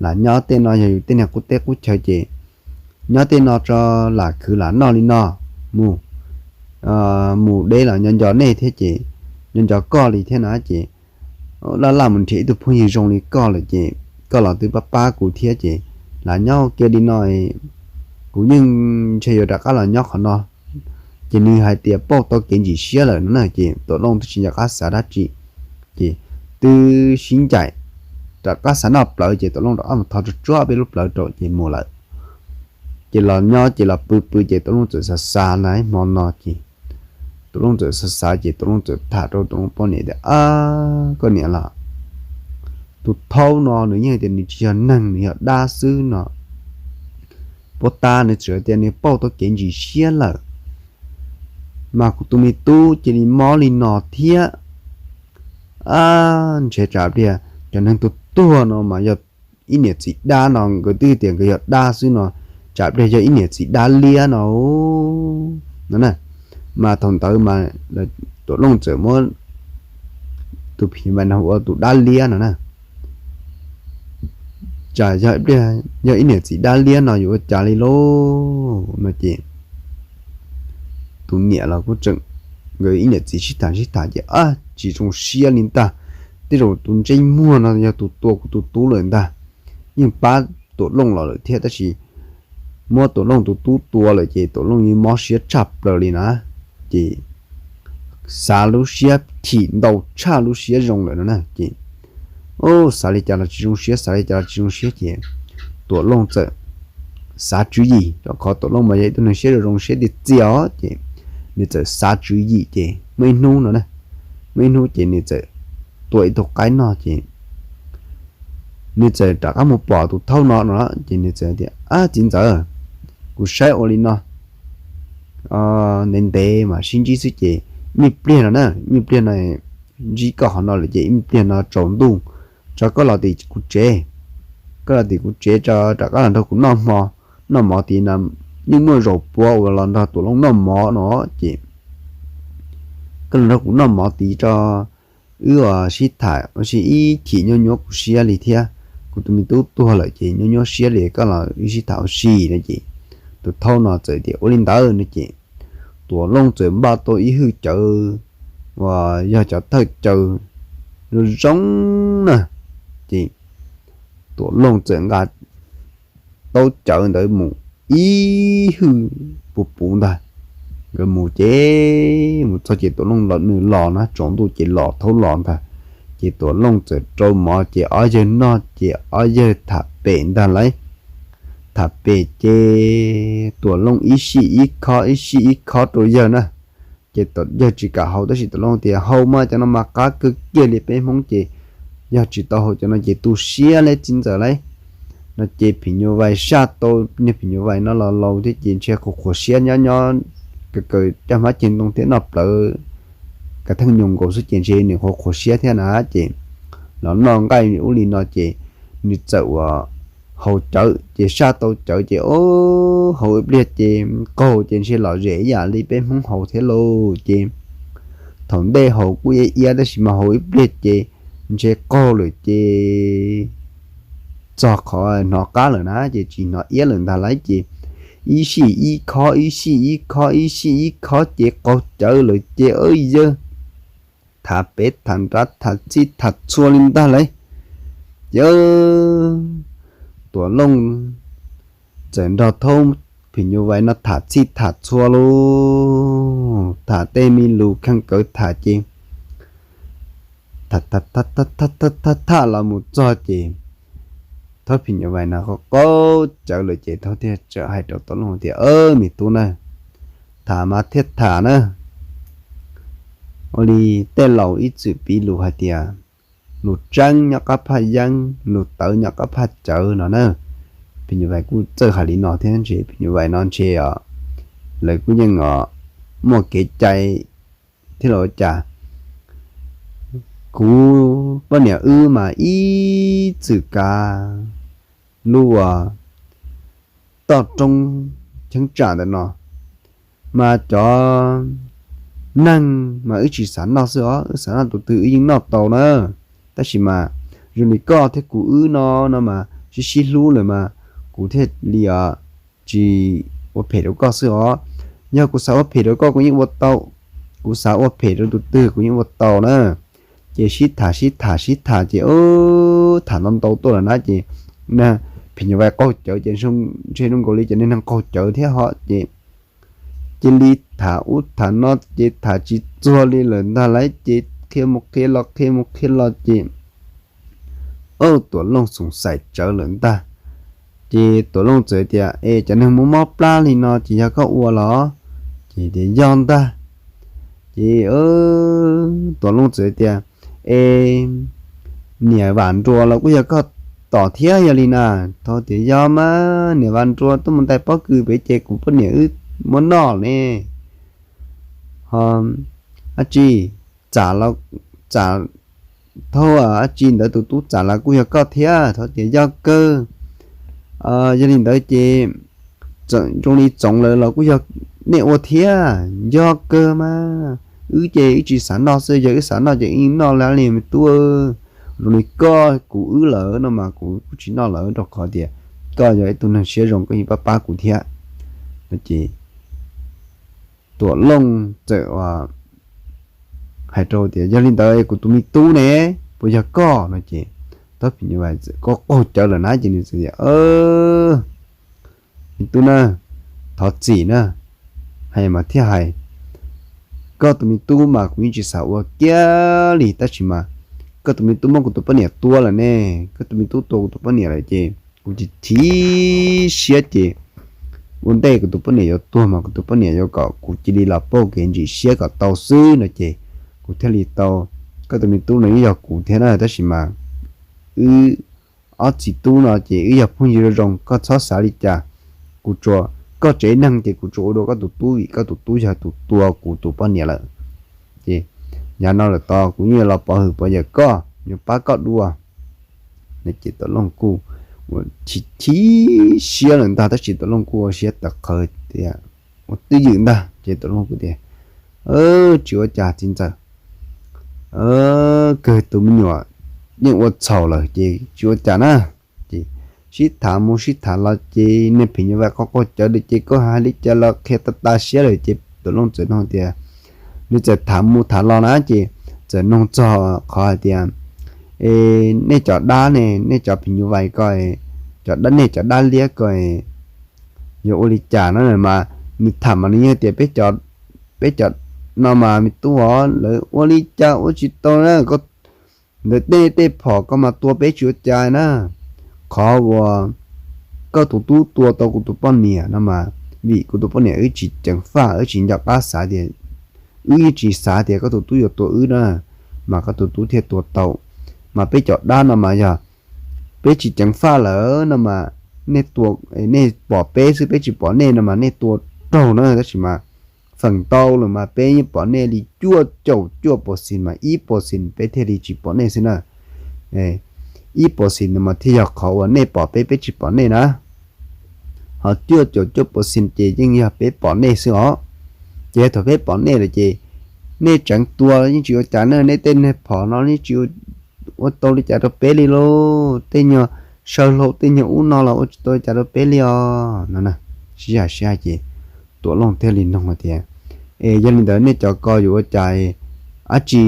lam nyob tej no yog yus tej niag qub teb qub chaw ces nyob tej no tso, lam khwv lam noj li no, mus mus deb los nco nco nej thiab ces nco nco koj li thiab na ces laj laj mus nrhiav ib tug phooj ywg zoo li koj lawm ces koj los twb pab pab kuv thiab ces lam nyob ua ke li no, kuv yeej ntshe yuav rov qab los nyob qhov no. Ces nws hais tias pauj tau kev ntsim siab lawm no na ces Tuam Looj twb tsis nco qab xav dab tsi, ces twb sib ncaim rov qab xav noj plawv ces Tuam Looj rov qab mus thov tsuag tsuag peb lub plawv rau ces mus lawm. Ces los nyob ces los pw pw ces Tuam Looj txawm xav xav na hmo no ces Tuam Looj txawm xav xav ces Tuam Looj txawm tham rau Tuam Looj poj niam tias, Ab, koj niam los, tus thaub no nws yeej tias nws tsis yog neeg, nws yog dab xwb no. Puag ta nws txawm tias nws pauj tau kev ntsim siab lawm, mas kuv tus me tub cia li mob li no thiab. Ab, ntshe tsam pliag cov neeg tuag tuag no mas yog ib niam txiv dab no, nkawd twb tias nkawd yog dab xwb no, tsam pliag yog ib niam txiv dab liab no. No na, mas thaum ntawd mas Tuam Looj txawm muab tus phim nyuj vais no hu ua tus dab liab no na. Tsam yog ib niam txiv dab liab no yuav ua cas li lauj no ces tus niam los kuj tseem, nkawd ib niam txiv sib tham sib tham ces, Ab, tsis zoo siab li ntag, tej zaum tus ntsej muag no yog tus tua kuv tus tub lawm ntag. Yeej pab Tuam Looj los lawm thiab tab sis muab Tuam Looj tus tub tua lawm ces Tuam Looj yeej mob siab tshaj plaws li na. Ces xav lub siab chim ntau tshaj lub siab zoo lawm no na ces, xav li cas los tsis zoo siab, xav li cas los tsis zoo siab ces Tuam Looj txawm xav tswv yim, rau qhov Tuam Looj mas yog ib tug neeg siab zoo zoo siab tiag tiag os ces nws txawm xav tswv yim ces muaj ib hnub no na, muaj ib hnub ces nws txawm tua ib tug qaib noj ces nws txawm rov qab mus pom tus thaub no no ces nws txawm tias, Ab, txiv ntxawm, kuv saib ua li no ntev ntev mas sib ntsib xwb ces ib me pliag no na, ib me pliag no ntsib koj qhov no lawm ces ib me pliag no tsaus ntuj tso koj los tim kuv tsev, koj los tim kuv tsev tso rov qab los nrog kuv noj hmo, noj mov tid no. Yeej muaj zaus puav uas los nrog Tuam Looj noj mov no ces koj los nrog kuv noj mov tid tso, wb ua sib tham ua si ib chim nyuaj nyuaj kuv siab li thiab, kuv tus me tub tuag lawm ces nyuaj nyuaj siab li, koj los wb sib tham ua si no ces tus thaub no txawm tias ua li ntawd no ces Tuam Looj txawm npaj tau ib hwj cawv uas yog cov thawj cawv zoo zoo na ces Tuam Looj txawm nqa taub cawv ntawd mus ib hwj puv puv ntag. Nkawd mus ces mus txog ces Tuam Looj los nws los na, tsaus ntuj ces los thaub los ntag. Ces Tuam Looj txawm rau mov ces ob yawg noj ces ob yawg tham pem ntag lauj. Tham pem ces Tuam Looj ib sij ib khob ib sij ib khob rau yawg na. Ces yawg tsis kam haus tab sis Tuam Looj tias haus mas cov no mas qab kawg kiag li peb Hmoob ces yog tsis tau haus cov no ces tu siab li txiv ntxawm lauj. No ces phim nyuj vais saj tau niag phim nyuj vais no los laus thiab ces ntshe qhuav qhuav siab nyob nyob kaw kaw caj hmab ceg ntoo thiab noj plawv kav theej nyoos nkaus xwb ces ntshe nws qhuav qhuav siab thiab na ces los noj nqaij ub li no ces nws txawm ua haus cawv ces saj tau cawv ces o, haus ib pliag ces qaug ces ntshe lom zem ib yam li peb Hmoob haus thiab lauj ces thaum ntej haus kuj iab iab tab sis mas haus ib pliag ces ntshe qaug lawm ces txog qhov hnov qab lawm na ces tsis hnov iab lawm ntag lauj ces ib sij ib khob ib sij ib khob ib sij ib khob ces qaug cawv lawm ces yawg tham pem tham nrad tham txhij tham txhua li ntag lauj. Ces Tuam Looj txawm nrog thaub phim nyuj vais no tham txhij tham txhua lauj, tham tej me lus kheej kawv tham ces tham tham tham los mus txog ces thaub phim nyuj vais no qaug cawv lawm ces thaub thiaj txawm hais rau Tuam Looj tias, Me tub na, tham mas thiaj tham na. Ua li tej laus ib txwm piv lus hais tias, lus tseeb nyob qab phaj yeeb, lus tawv nyob qab phaj cawv no na. Phim nyuj vais kuj txawj hais li no thiab ntshe phim nyuj vais no ntshe os, lawv kuj yeej os muaj kev cai thiab los ua cas. Kuv poj niam wb mas ib txwm kav lub uas toj roob cheeb tsam ntawm no, mas cov neeg mas wb tsis xav noj xwb os, wb xav noj tus twg wb yeej noj tau na. Tab sis mas zoo li koj thiab kuv wb no no mas sib sib hlub lawm mas kuv thiaj li tsis ua phem rau koj xwb os. Yog kuv xav ua phem rau koj kuv yeej ua tau, kuv xav ua phem rau tus twg kuv yeej ua tau na. Ces sib tham sib tham sib tham ces tham ntau ntau tuaj lawm na ces, na, phim nyuj vais qaug cawv ces ntshe zoo nkaus li cov neeg qaug cawv thiab ho ces cia li tham ub tham no ces tham tsis txuag li lawm ntag lauj ces qhia mus qhia los qhia mus qhia los ces, Tuam Looj xoom xaim tsawv lawm ntag. Ces Tuam Looj txawm tias, Es cov neeg muaj mob plab li no ces yog koj ua los? Ces tias, Yog ntag. Ces Tuam Looj txawm tias, Es niam Vam Nruas los kuj yog koj tom thiab yog li na? Thaub tias, Yog mas, niam Vam Nruas tuaj mus ntais pob kws pem ces kuv poj niam wb muab noj ne. Ho dab tsi, Txam los, Txam, Thaub, dab tsi ntawd tus tub Txam los kuj yog koj thiab? Thaub tias, Yog kawg. Yog li ntawd ces zoo li Txoov lawv los kuj yog nej ua thiab? Yog kawg mas, wb ces wb tsis xav noj xwb, yog wb xav noj ces wb noj li me tub. Zoo li koj kuv wb lawm no mas kuv kuj tsis noj lawm rau qhov tias koj yog ib tug neeg siab zoo koj yeej pab pab kuv thiab. No ces Tuam Looj txawm hais rau tias, Yog li ntawd kuv tus me tub ne, puas yog koj? No ces Thaub phim nyuj vais qaug cawv lawm na ces nws txawm tias, Me tub na, thov txim na, hais mas thiaj hais. Koj tus me tub mas kuv yeej tsis xav ua kiag li tab sis mas koj tus me tub muab kuv tus poj niam tua lawm ne, koj tus me tub tua kuv tus poj niam lawm ces kuv cia li chim siab ces ua ntej kuv tus poj niam yuav tuag mas kuv tus poj niam yuav kom kuv cia li los pauj kev ntsim siab kom tau xwb no ces kuv thiaj li tau, koj tus me tub no yeej yog kuv thiab na tab sis mas wb ob txiv tub no ces wb yog phooj ywg zoo zoo, koj txhob xav li cas. Kuv tsuas, koj tsev neeg ces kuv tsuas ua dua koj tus tub vim koj tus tub yog tus tua kuv tus poj niam lawm. Ces yav no lawm tod kuv yeej yuav los pov hwm pov yawm koj, yuav pab koj dua. Ces Tuam Looj kuj ua chim chim siab lawm ntag tab sis Tuam Looj kuj ua siab tawv qhawv tias ua twj ywm ntag ces Tuam Looj kuj tias, Tsis ua cas txiv ntxawm, kawg tus me nyuam yeej ua txhaum lawm ces tsis ua cas na. Ces sib tham mus sib tham los ces niag phim nyuj vais qaug qaug cawv lawm ces koj hais li cas los qhia tas tas siab lawm ces Tuam Looj txawm nug tias, nws txawm tham mus tham los na ces txawm nug txog qhov hais tias, E, nej cov dab ne, nej cov phim nyuj vais ko, cov dab, nej cov dab liab ko yuav ua li cas no mas, nws tham mas nws yeej tias peb cov no mas me tub os, lawv ua li cas ua tsis tau na, ntawd tej tej phom ko mas tua peb tsis ua cas na. Qhov uas koj tus tub tua tau kuv tus poj niam no mas vim kuv tus poj niam wb tsis ceev faj, wb tsis nco qab xav tias, wb yeej tsis xav tias koj tus tub yuav tua wb na, mas koj tus tub thiaj tua tau. Mas peb cov dab no mas yog peb tsis ceev faj lawm no mas nej tua, nej pom peb xwb peb tsis pom nej no mas nej tua raug na tab sis mas feem ntau lawm mas peb yeej pom nej li cuaj caum cuaj percent mas ib percent peb thiaj li tsis pom nej xwb na. Ib percent no mas thiaj yog qhov uas nej pom peb, peb tsis pom nej na. Ho cuaj caum cuaj percent ces yeej yog peb pom nej xwb os. Ces thaum peb pom nej lawm ces nej tseev tua yeej tsis ua cas na, nej tej niag phom no yeej tsis ua tau li cas rau peb li lauj, tej nyuag saw hlau tej nyuag ub no los ua tsis tau li cas rau peb li os no. Sib hais sib hais ces Tuam Looj thiaj li nug tias, Es yog li ntawd nej cov ko yuav ua cas dab tsi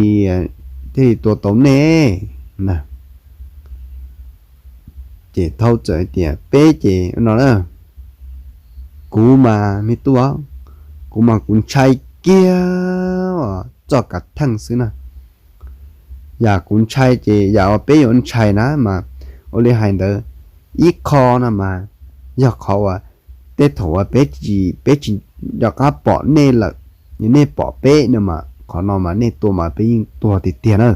thiaj li tua tau nej na? Ces Thaub txawm tias, Peb ces no na, kuv mas me tub, kuv mas kuv ntshai kiag txoj kav theej xwb na. Yam kuv ntshai ces yam uas peb yuav ntshai na mas, ua li hais ntawd, ib qho no mas yog qhov uas tej thaum uas peb tsis, peb tsis nco qab pom nej lawm, nej pom peb no mas qhov no mas nej tua mas peb yeej tuag tiag tiag na.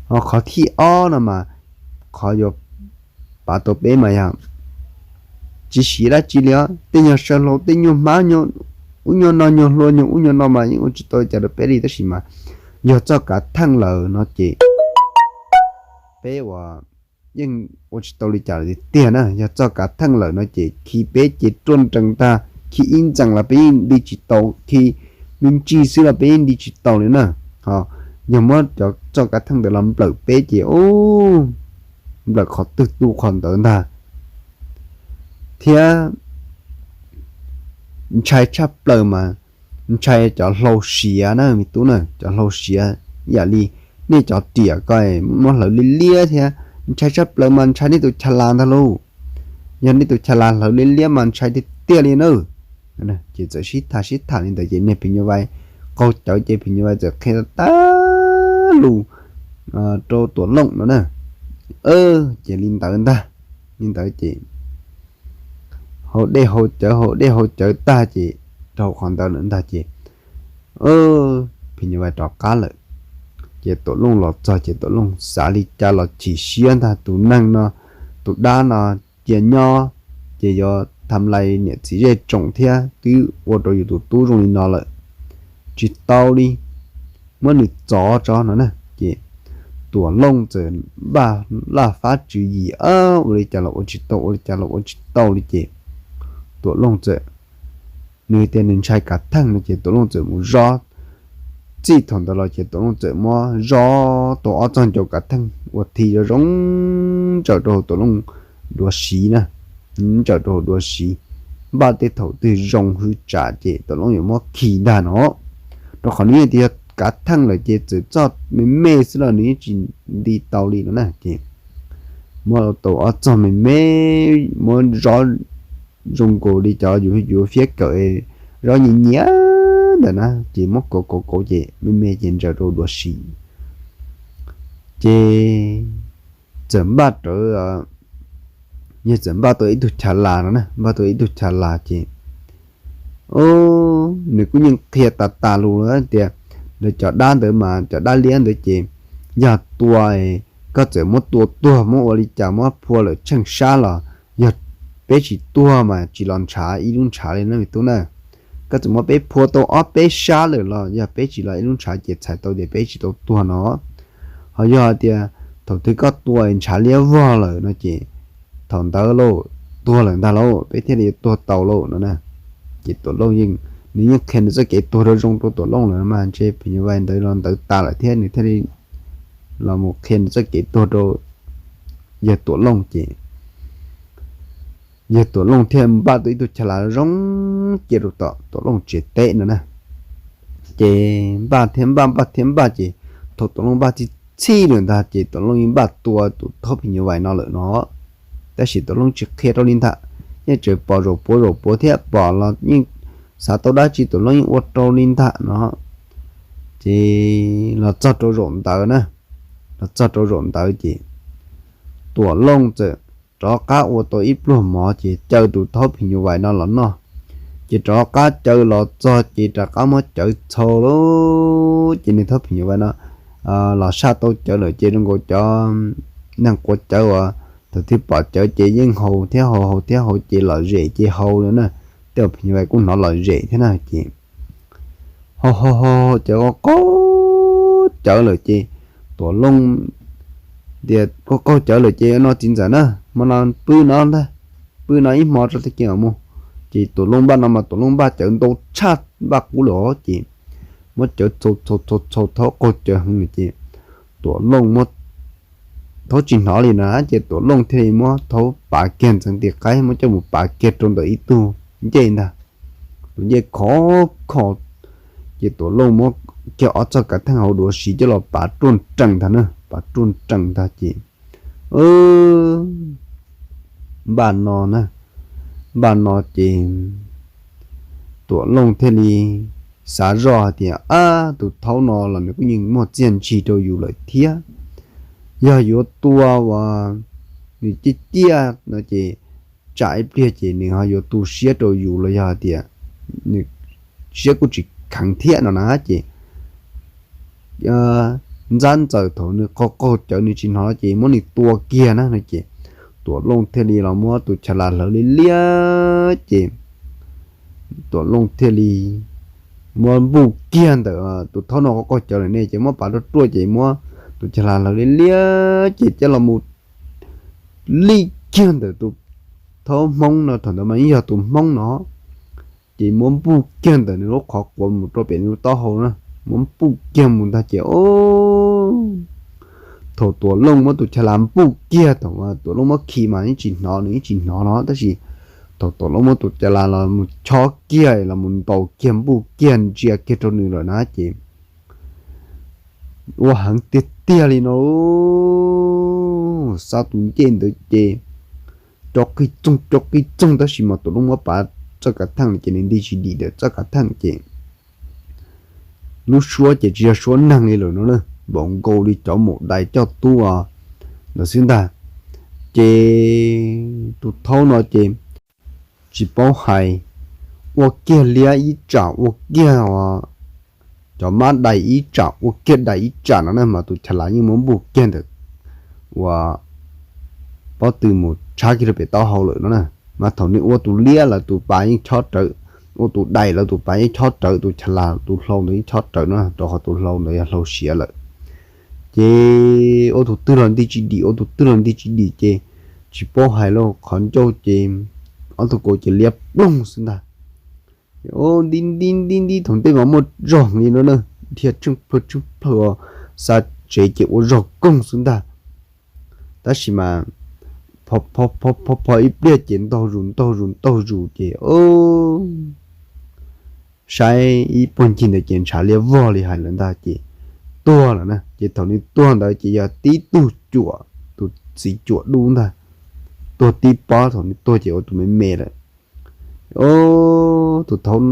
Ho qhov thib ob no mas qhov yuav pav tau peb mas yog tsis siv dab tsi li os, tej nyuag saw hlau tej nyuag hmab, ub nyuag no nyuag hlua nyuag ub nyuag no mas yeej ua tsis tau li cas rau peb li tab sis mas yog txoj kav theej lawm no ces peb ua yeej ua tsis tau li cas lawm tiag tiag na. Yog txoj kav theej lawm no ces khi peb ces ruaj nrees ntag, khi ib ntxees los peb yeej nti tsis tau, khi me ntsis xwb los peb yeej nti tsis tau li na. Ho yog muab cov txoj kav theej ntawd los nplawm peb ces ub nplawm qhov twg tu qhov ntawd ntag. Thiab ntshai tshaj plaws mas ntshai cov hlau siav na me tub na, cov hlau siav ib yam li nej cov riam ko muab hlawv liab liab thiab. Ntshai tshaj plaws mas ntshai nej tus cha las ntag lauj. Yog nej tus cha las hlawv liab liab mas ntshai tiag tiag li na. Ces txawm sib tham sib tham li ntawd ces niag phim nyuj vais qaug cawv ces phim nyuj vais txawm qhia tag lus rau Tuam Looj no na. Ces li ntawd ntag, li ntawd ces haus dej haus cawv haus dej haus cawv tag ces rau qhov ntawd lawm ntag ces phim nyuj vais rov qab lawm. Ces Tuam Looj los txog ces Tuam Looj xav li cas los chim siab ntag, tus neeg no, tus dab no cia nyob ces yuav tham lais niam txiv zej tsoom thiab twb ua rau yus tus tub zoo li no lawm, tsis tau li, muab nws txov tso no na. Ces Tuam Looj txawm npaj laj fab tswv yim ua li cas los ua tsis tau, ua li cas los ua tsis tau li ces Tuam Looj txawm, nws tias nws ntshai kav theej no ces Tuam Looj txawm mus zov, txij thaum ntawd los ces Tuam Looj txawm muab zov tau ob txog ncau kav theej ua thi zoo zoo, ntsaws rau hauv Tuam Looj duav siv na, ntsaws rau hauv duav siv, npaj tej thaum twg zoo hwv tsam ces Tuam Looj yuav muab khi ntag no. Rau qhov nws yeej tias yog kav theej lawm ces txawm txoj me me xwb los nws yeej tsis nti tau li no na ces muab tau ob txog me me, muab zov zoo nkaus li cov yuav fiab kawm, zov nyias nyias ntawm na ces muab kauv kauv kauv ces me me ces ntsaws rau duav siv. Ces txawm npaj rawv, yog txawm npaj tau ib tug chav las no na, npaj tau ib tug chav las ces nws kuj yeej qhia tas tas lus lawm tias lawv cov dab ntawd mas cov dab liab ntawd ces yog tua, koj txawm muab tua tuag muab ua li cas muab phua lawm tsheej sab los yog peb tsis tuag mas tsis los ntshav ib lub ntshav li na me tub na. Koj txawm muab peb phua tau ob peb sab lawm los yog peb tsis los ib lub ntshav ces txhais tau tias peb tsis tau tuag no. Ho yog hais tias thaum twg koj tua ntshav liab vog lawm no ces thaum ntawd lauj, tuag lawm ntag lauj, peb thiaj li tuag tau lauj no na. Ces Tuam Looj yeej, nws yeej qhia nws txoj kev tuag rau zoo rau Tuam Looj lawm mas ntshe phim nyuj vais ntawd los ntawd tas lawm thiab nws thiaj li los mus qhia nws txoj kev tuag rau yawg Tuam Looj ces yawg Tuam Looj thiaj npaj tau ib tug chav las zoo cia rau tom Tuam Looj tsev teb no na. Ces npaj thiab npaj, npaj thiab npaj ces thaum Tuam Looj npaj txhij txhij lawm ntag ces Tuam Looj yeej npaj tua tus thaub phim nyuj vais no lawm no. Tab sis Tuam Looj tsis qhia rau li ntawd, yeej tseem pom zaum puav zaum puav thiab pom los yeej xav tau dab tsi Tuam Looj yeej ua rau li ntawd no. Ces los txog rau zaum ntawd na, los txog rau zaum ntawd ces Tuam Looj txawm rov qab ua tau ib pluag mov ces caw tus thaub phim nyuj vais no los noj. Ces rov qab caw los txog ces rov qab muab cawv txhau lawm ces niag thaub phim nyuj vais no los saj tau cawv lawm ces zoo nkaus cov neeg quav cawv uas thaum twg pom cawv ces yeej haus thiab haus, haus thiab haus ces lom zem ces haus lawm na. Tej uas phim nyuj vais kuj hnov lom zem thiab na ces haus haus haus ces qaug cawv lawm ces Tuam Looj tias qaug qaug cawv lawm ces no txiv ntxawm na, hmo no pw no ntag, pw no ib hmo tso tag kis mam mus. Ces Tuam Looj npaj no mas Tuam Looj npaj cawv ntau tshaj npaj qub lawm ces muab cawv txhau txhau txhau thaub qaug cawv heev lawm ces Tuam Looj muab thaub tsis hnov li na ces Tuam Looj thiaj li muab thaub pav kiag ntxeev tim qaib muab coj mus pav kiag rau ntawm ib tug ncej ntag, tus ncej khov kho. Ces Tuam Looj muab kiag ob txoj kav theej hauv duav siv coj los pav ruaj nrees ntag na, pav ruaj nrees ntag ces npaj no na, npaj no ces Tuam Looj thiaj li xav zoj hais tias ab, tus thaub no los nws kuj yeej muaj txiaj ntsig rau yus lawm thiab. Yog yuav tua uas nws ciaj ciaj no ces tsam ib pliag ces nws ho yuav tu siab rau yus los yog hais tias nws siab kuj tsis kheev thiab no na ces ntxab ntxawm thaum nws qaug qaug cawv nws tsis hnov ces muab nws tua kiag na no ces Tuam Looj thiaj li los muab tus chav las hlawv liab liab ces Tuam Looj thiaj li muab npuj kiag ntawm tus thaub no qaug qaug cawv lawm ne ces muab pav ruaj ruaj ces muab tus chav las hlawv liab liab ces coj los mus lij kiag ntawm tus thaub hmoob no, thaum ntawd mas yeej yog tus hmoob no ces muab npuj kiag ntawm nws lub qhov quav mus rau pem nws lub taub hau na, muab npuj kiag mus ntag ces o, thaum Tuam Looj muab tus Chas Las npuj kiag, thaum Tuam Looj muab khi mas yeej tsis hnov, nws yeej tsis hnov no, tab sis thaum Tuam Looj muab tus Chas Las los mus chob kiag los mus ntaus kiag npuj kiag ntsia kiag rau nws lawm na ces ua heev tiag tiag li no. Xa tus ncej ntawd ces co qig txoog co qig txoog, tab sis mas Tuam Looj muab pav txoj kav theej ces nws nti tsis dim ntawm txoj kav theej ces lub suab ces tsis yog suab neeg li lawm no, npaum nkaus li cov maum dais coj tub lawm xwb ntag. Ces tus thaub no ces tsis paub hais, ua kiag liab ib tsam, ua kiag cov mab dais ib tsam, ua kiag dais ib tsam no na, mas tus Chas Las yeej muab npuj kiag ntawm ua pob tw mus tshab kiag rau pem taub hau lawm no na. Mas thaum nws ua tus liab lawm tus pav yeej chob rawv, ua tus dais lawm tus pav yeej chob rawv, tus Chas Las tus hlau ntawd yeej chob rawv no, rau qhov tus hlau ntawd yog hlau siav lawm. Ces ua tus twg los nti tsis dim, ua tus twg los nti tsis dim ces tsis paub hais lauj, qhov ncauj ces ob tug kaus ces liab ploog xwb ntag. Nti nti nti nti thaum ntej mas muaj zog li no na, dhia tsheej plawg tsheej plawg, xa tsev ces ua zog koog xwb ntag. Tab sis mas pho pho ib pliag ces ntaug zus ntaug zus ntaug zus ces saib ib puag ncig ntawd ces ntshav liab vog li hais lawm ntag ces tuag lawm na. Ces thaum nws tuag ntawd ces yog tib tug cuam, tus txiv cuam dub ntag, tuag tib pob, thaum nws tuag ces ua tus me me lawm. Tus thaub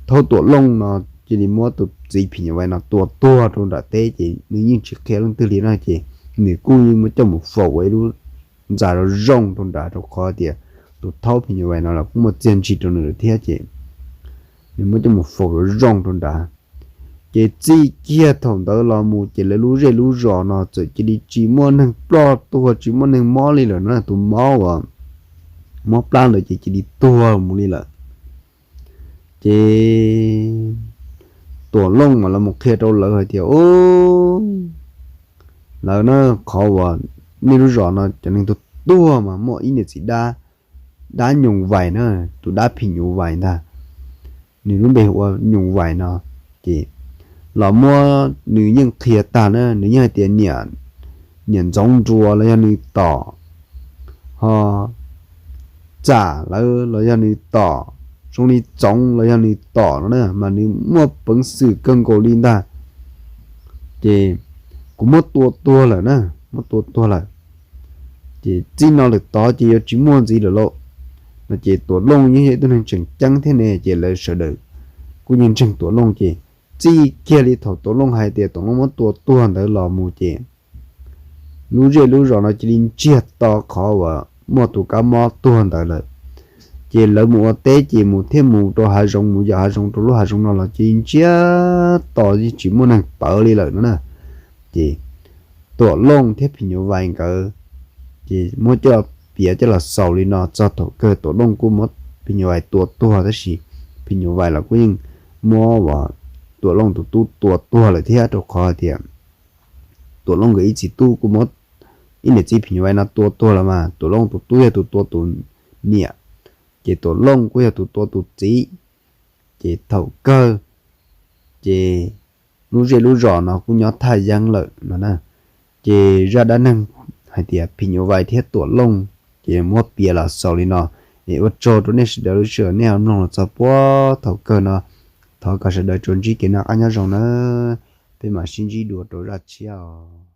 Tuam Looj no cia li muab tus txiv phim nyuj vais no tua tuag rau nram teb ces nws yeej tsis qhia leej twg li no ces nws kuj yeej muab coj mus faus ua ib lub ntxa zoo zoo rau nrad, rau qhov tias tus thaub phim nyuj vais no los kuj muaj txiaj ntsig rau nws lawm thiab ces nws muab coj mus faus zoo zoo rau nrad. Ces txij kiag thaum ntawd los mus ces lawv lub zej lub zos no txawm cia li tsis muaj neeg ploj tuag, tsis muaj neeg mob li lawm no, tus mob uas mob plab ntawd ces cia li tuag mus li lawm. Ces Tuam Looj mas los mus qhia rau lawv hais tias, lawv na, qhov uas nej lub zos no cov neeg tuag tuag mas muaj ib niam txiv dab, dab Nyoos Vais na, tus dab phim nyuj vais ntag, nws lub npe hu ua Nyoos Vais no. Ces los muab nws yeej qhia tag na, nws yeej hais tias niam, niam Ntxoov Nruas los yog nws tom, ho Txam lawv los yog nws tom, zoo li Txoov los yog nws tom no na, mas nws muaj peev xwm kawg nkaus li ntag. Ces kuv muab tua tuag lawm na, muab tua tuag lawm. Ces txij no lawm tod ces yuav tsis muaj ntxiv lawm lauj. No ces Tuam Looj yeej yog ib tug neeg tseem ceeb thiab ne, ces lawv sawv daws kuj yeej ntseeg Tuam Looj. Ces txij kiag li thaum Tuam Looj hais tias Tuam Looj muab tua tuag ntawd los mus ces lub zej lub zos no cia li ntsiag to qhov uas muaj tus kab mob tuag ntawd lawm. Ces lawv mus ua teb ces mus thiaj mus rau hav zoov, mus yos hav zoov rau lub hav zoov no los cia li ntsiag to, yeej tsis muaj neeg pawv li lawm no na. Ces Tuam Looj thiab phim nyuj vais nkawd ces muab coj piav coj los xaus li no txog thaum kawg Tuam Looj kuj muab phim nyuj vais tua tuag, tab sis phim nyuj vais los kuj yeej muab uas Tuam Looj tus tub tua tuag lawm thiab, rau qhov tias Tuam Looj nkawd ib txiv tub kuj muab ib niam txiv phim nyuj vais no tua tuag los mas Tuam Looj tus tub yog tus tua tus niam, ces Tuam Looj kuj yog tus tua tus txiv. Ces thaum kawg ces lub zej lub zos no kuj nyob thaj yeeb lawm no na. Ces zaj dab neeg hais tias phim nyuj vais thiab Tuam Looj ces muab piav los xaus li no. Es ua tsaug rau nej sawv daws lub sij hawm nej mloog los txog puag thaum kawg no. Thov kom sawv daws tsuas ntsib kev noj qab nyob zoo nawb. Peb mam sib ntsib dua rau zaj tshiab os.